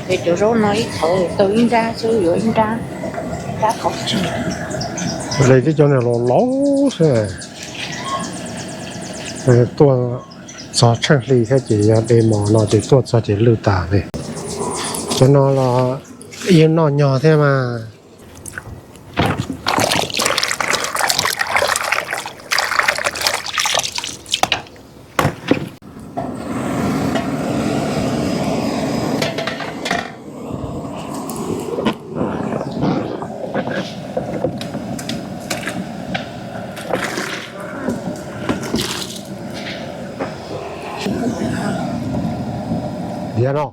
Es cov zaub no ib thawv tau ib nrab xwb, yuav ib nrab, nrab kaum tsib. Li tib cov niag laus laus xwb, tuaj txog tsheej hli thiab ces yog de mos no ces tuaj txog ces lwj tas li. Cov no los yeej noj nyog thiab mas. Yog no.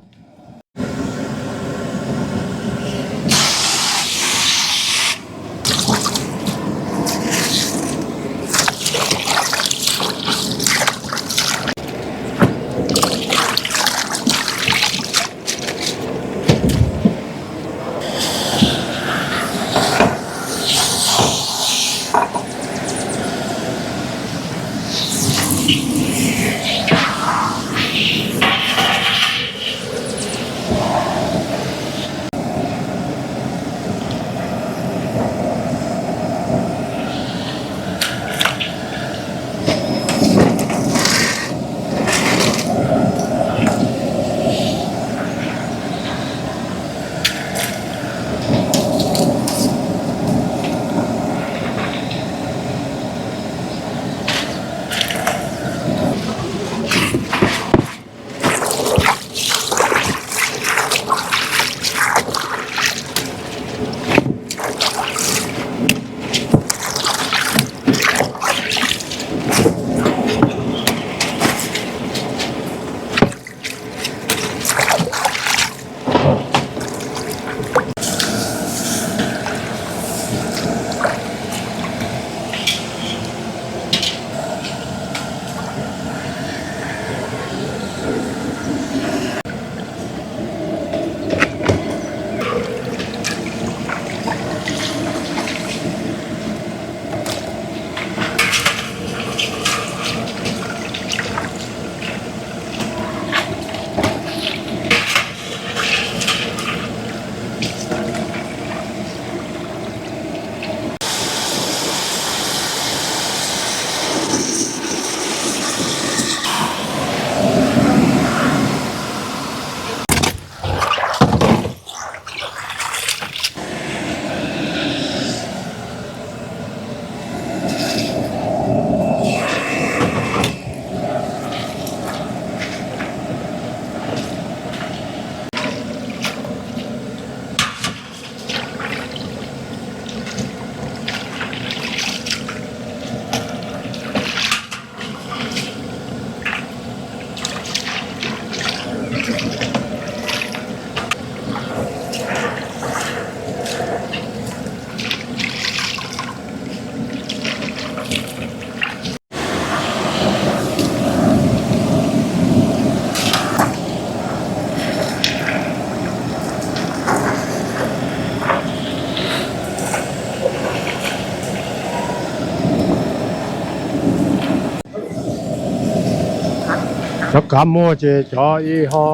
Cov kav muag ces cov ib ho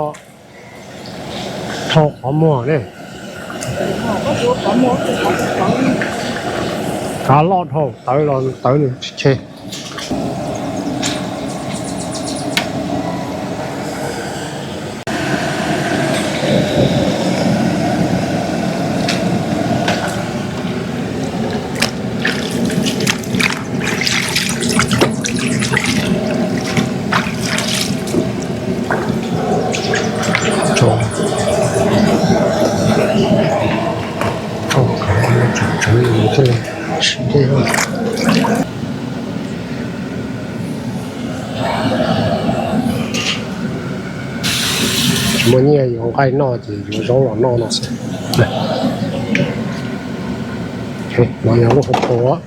dhau qhov muag ne. Kav loj dhau tawv los tawv nws tsis tshe. Muaj nyiaj yuav nqaij noj ces yuav zaub los noj no xwb. No yog lub hauv paus.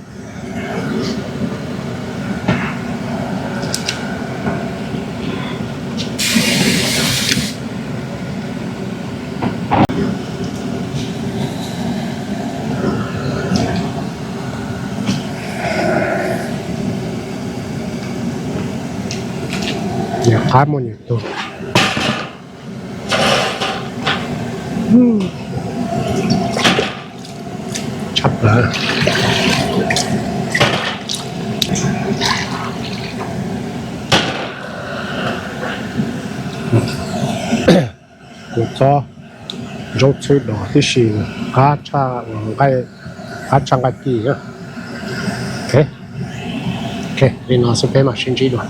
Yog qab muaj nyiaj tug. Tshaj plaws. Kuv txob zaub txhwb dos tib si, qab tshaj, qab tshaj nqaij kij. Li no xwb peb mam sib ntsib dua.